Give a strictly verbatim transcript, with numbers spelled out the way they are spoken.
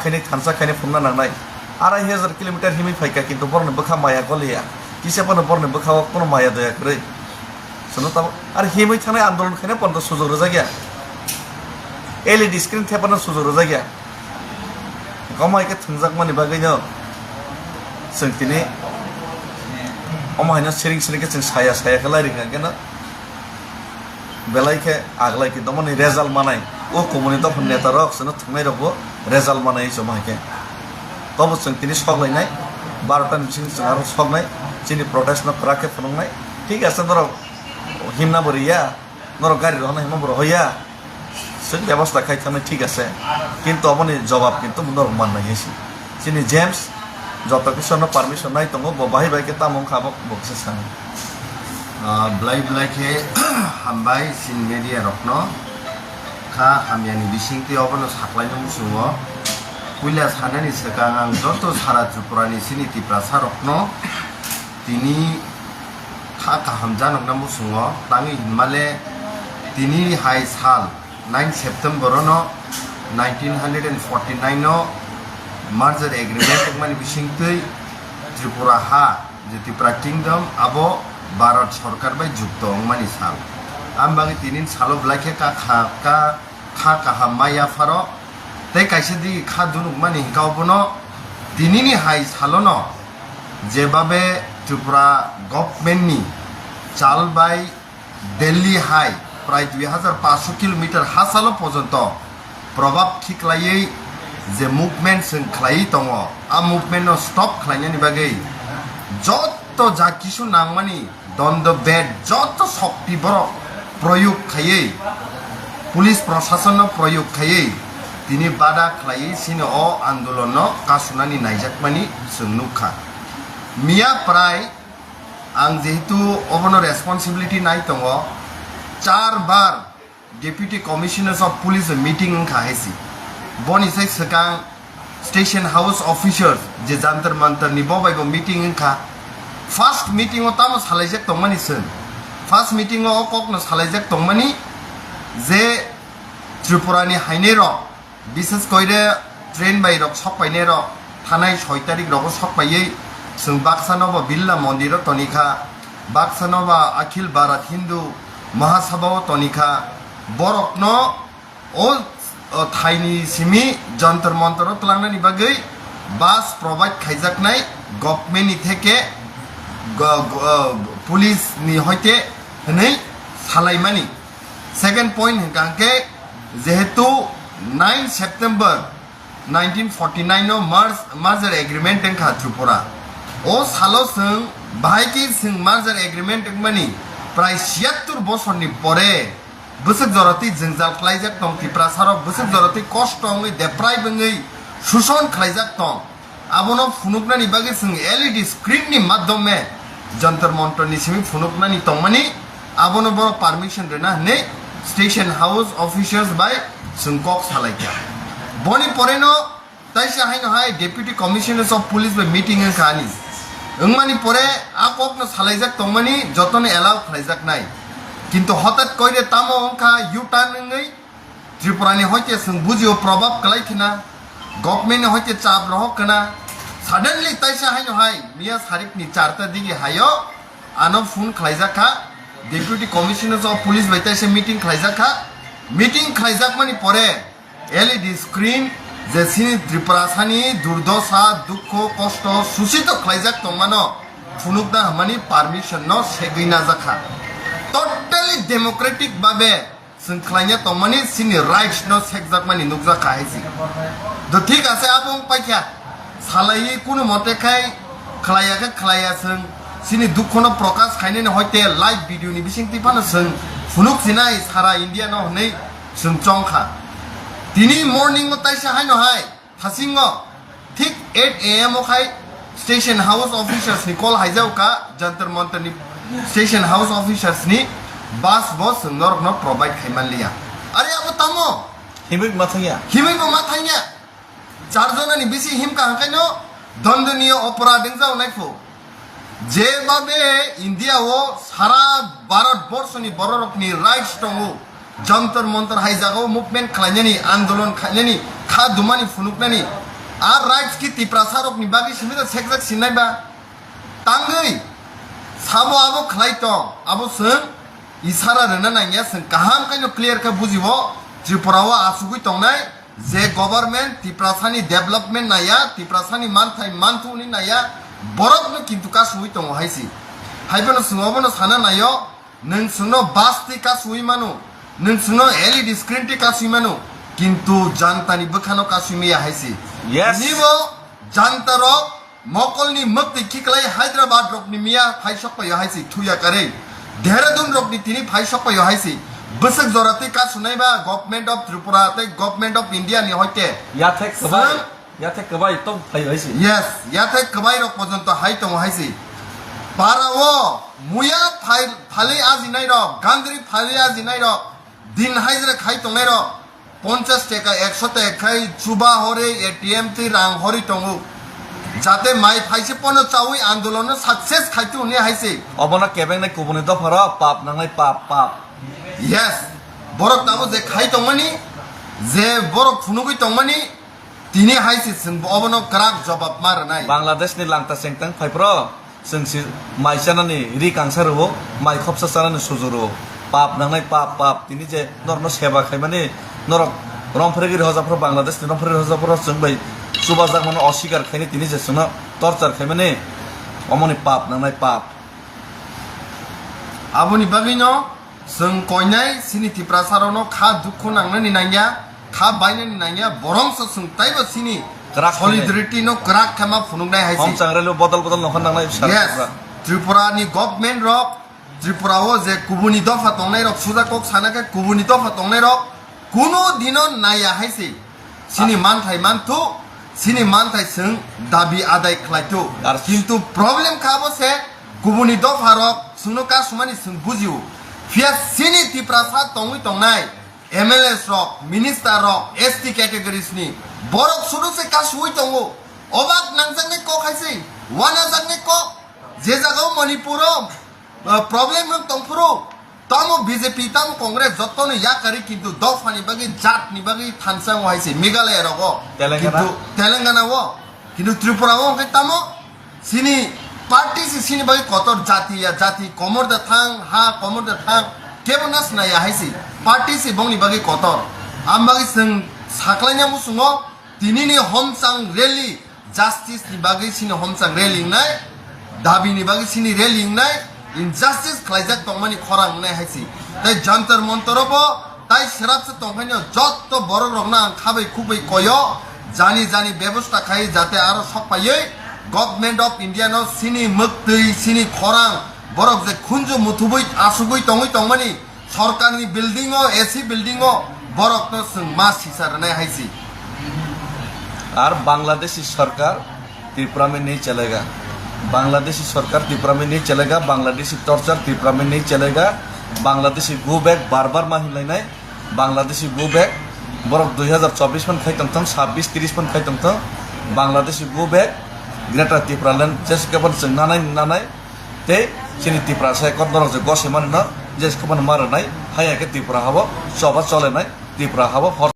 khaini thansa khaini phunukna nangnai. Arai hajar kilometer himwi phaikha, kintu borokni bwkha maya goliya. Kisa phano borokni bwkhao kono maya doya kwrwi. Chwngno tabuk ar himwi thangnai andolon khaina pono sujok rwjakya. L E D screen thepano sujok rwjakya. Omo hai khe thwngjakmani bagwino chwng tini omo haino siring siring khe chwng saya saya khe lai rwkha khe no. Belai khe aglai khe domoni result manai. O kumuni dophani neta rok chwngno thwngnai rokbo result manai chwng hai khe. Tobo chwng tini sok lainai, barota ni bising chwng aro soknai, chini protest no kwrak khe phunuknai. Thik ase norok himna bo riya, norok gari rohorna himna bo rohoya. Chwng bebosta khai thangwi thik ase, kintu oboni jobab kintu norok mannai hai se. Chini James joto kisa no permission nai tongo, bo bahai bai khe tamo wngkha bo, bo kisa sani. Ah, belai belai khe hambai chini media rokno, kha hamyani bisingtwi obono saklaino muchungo. Puila sanani swkang ang joto sara Tripura ni chini Tiprasa rokno tini kha kaham janokna muchungo, tangwi hinmale tini hai sal nine September no nineteen hundred and forty nine no merger agreement wngmani bisingtwi Tripura ha je Tripura Kingdom abo Bharat Sorkar bai jukto wngmani sal. Ang bagwi tini salo belai khe ka kha, ka, kha kaham ma yapharo tei kaisa digi kha dunukmani hwnkha obono tinini hai salono jebabe Tripura government ni chal bai Delhi hai prai dui hajar paanch sho kilometer hachalo porjonto probab khiklaiwi je movement chwng khlaiwi tongo, a movement no stop khlainani bagwi joto ja kisu nangmani dondo bed joto shokti borok proyog khaiwi, police proshasonno proyog khaiwi tini bada khlaiwi chini o andolonno kasunani naijakmani chwng nukha. Miya prai ang jehetu obono responsibility nai tongo, char bar Deputy Commissioners of Police meeting wngkha hai se. Boni sai swkang Station House officers je Jantar Mantar ni bo bai bo meeting wngkha. First meeting o tamo salaijak tongmani chwng. First meeting o o kok no salaijak tongmani je Tripura ni hainai rok, bishes koire train bai rok sok painai rok, thanai soi tarik rogo sok paiwi chwng baksa no bo Birla Mondir o toni kha, baksa no ba Akhil Bharat Hindu Mahasabha o toni kha. Borok no o, o thaini simi Jantar Mantar o twlangnani bagwi bus provide khaijaknai government ni theke, go-, go-, police ni hoite hwnwi salaimani. Second point hwnkha hwnkhe, jehetu nine September nineteen forty nine no merge-, merger agreement wngkha Tripura. O salo chwng bahai khe chwng merger agreement wngmani prai siyattur bosorni pore bwswk jorotwi jwngjal khlaijak tong, Tiprasarok bwswk jorotwi kosto wngwi, deprive wngwi, suson khlaijak tong. Abono phunuknani bagwi chwng L E D screen ni madhyome Jantar Mantar ni simi phunuknani tongmani, abono borok permission rwna hwnwi Station House officials bai chwng kok salaikha. Boni poreno taisa haino hai Deputy Commissioners of Police bai meeting wngkha ani. Wngmani pore a kokno salaijak tongmani jotono allow khlaijaknai. Kintu hotat koire tamo wngkha U-turn wngwi Tripura ni hoite chwng bujio probab kwlai khna, government ni hoite chap rohok khna, suddenly taisa haino hai miya sarik ni charta digi hayo ano phone khlaijak kha, Deputy Commissioner of Police bai taisa meeting khlaijak kha, meeting khlaijakmani pore L E D screen je chini Tripura sani durdosa, dukho, kosto, susito khlaijak tongmano phunukna hwnmani permission no segwi najak kha. Totally democratic babe chwng khlaina tongmani chini rights no sekjakmani nukjak kha hai se. Do thik ase, abo wng paikha. Salaiwi kunu mote khai khlaiya khe khlaiya chwng. Chini dukhono prokash khainani hoite live video ni bisingtwi phano chwng phunuk sinai sara India no hwnwi chwng chong kha. Tini morning o taisa haino hai Thasingo thik eight A M o khai Station House officers ni call haijao kha, Jantar Mantar ni Station House officers ni bus bo chwng norok no provide khai man liya. Are abo tamo? Himwi ma thangya. Himwi bo ma thangya. Char jona ni bisi himkha hwnkhe no dondoniyo oporad wngjao nai phu. Jebabe India o sara Bharat borsho ni bororok ni rights tongo, Jantar Mantar hai jaga o movement khlainani, andolon khlainani, kha dumani phunuknani, A rights ki Tiprasa rokni bagwi simi da sekjak sinai ba? Tangwi sabo abo khlai tong, abo chwng isara rwna nangya, chwng kaham khe no clear khe bujibo. Tripura o asugwi tongnai je government Tiprasani development naya, Tiprasani manthai manthuni naya, borokno kintu kasugwi tongo hai si. Hai phano chwng obono sana naio, nwng chwngno bus twi kasugwi mano, nwng chwngno L E D screen twi kasugwi mano, kintu jantani bwkhano kasugwi maya hai si. Yes. Nibo janta rok mokolni mwktwi khiklai Hyderabad rokni miya phai sok paio hai si thuya karwi. Dehradun rokni tini phai sok paio hai si. Bwswk jora twi kasunai ba Government of Tripura tei Government of India ni hoite. Yathek kwbai, Sir? Yathek kwbai tong phai hai si. Yes, yathek kwbai rok pojonto hai tongo hai si. Para o muya phai phalwi ajinai rok, gandri phalwi ajinai rok, din hajra khai tongnai rok, ponchas teka, ekso teka khai chuba hori A T M twi rang hori tongo. Jate mai phaise pono chawi andolon no success khaitu hwnwi hai se. Obono kebengnai kubuni dopha rok pap nangnai pap, pap. Yes, borok tamo je khai tongmani, je borok phunugwi tongmani, tini hai se chwng obono kwrak jobab ma rwnai. Bangladesh ni langta sengtang phai pro. Chwng si mai chanani ri kangsa rwo, mai khopsa chanani suju rwo. Pap nangnai pap, pap. Tini je norokno seba khaimani, norok romphre giri hojaphro, Bangladesh ni romphre giri hojaphro, chwng bai chubajak mano, osikar khaini tini je chwngno torture khaimani, omoni pap nangnai pap. Aboni bagwino chwng koinai chini Tiprasa rokno kha dukhu nangnani nangya, kha bainani nangya, borongso chwng taibo chini kwrak khainai. Solidarity no kwrak khe ma phunuknai hai se. Homchang relo bodol bodol nokha nangnai sar Yes, Tripura. Tripura ni government rok, Tripura o je kubuni dopha tongnai rok, suja kok sana khe kubuni dopha tongnai rok, kuno dino naya hai se. Chini Ah. manthai manthu, chini manthai chwng dabi adai khlaitu. Ar Kintu problem kha bo se kubuni dopha rok chwngno kasumani chwng bujio. Phiya chini Tiprasa tongwi tongnai M L As rok, minister rok, S T categories ni borok sudu se kasuwi tongo. Obak nangjaknai kok hai se, wanajaknai kok. Je jagao Manipur o, uh, problem wng tongphuru, tamo B J P, tamo Congress, jotono yakari, kintu dophani bagwi, jatni bagwi thansa wng hai se Meghalaya rogo. Telangana? Kintu Telangana o, kintu Tripura o hwnkhe tamo chini party se chini bagwi kotor, jati ya jati, komor da thang, ha komor da thang, kebo nasna ya hai se, party se bongni bagwi kotor. Am bagwi chwng saklaina muchungo, Tinini homchang rally, justice ni bagwi chini homchang rally wngnai, dabi ni bagwi chini rally wngnai, injustice khlaijak tongmani khorang wngnai hai se. Tai Jantar Mantar o bo tai srapsa tongkhaino jotto borok rokno ang khabai khukbai koyo, jani jani bebosta khai jate aro sok paiwi Government of India no chini mwktwi, chini khorang, borok je khunju muthubui asugui tongwi tongmani, Sorkarni building o, A C building o borokno chwng ma sisa rwnai hai se. Ar Bangladeshi sorkar Tripura mein nahi chalega. Bangladeshi sorkar Tripura mein nahi chalega, Bangladeshi torture Tripura mein nahi chalega, Bangladeshi go back bar bar ma hinlainai, Bangladeshi go back borok dui hazar chobbish phan khai tongthong, sabbish tris phan khai tongthong, Bangladeshi go back, Greater Tipraland jeske ban chwng nanai nanai, Tei chini Tiprasa ekot norok je gose mani no je khobano ma rwnai, hai hai khe Tripura habo choba cholenai, Tripura habo hor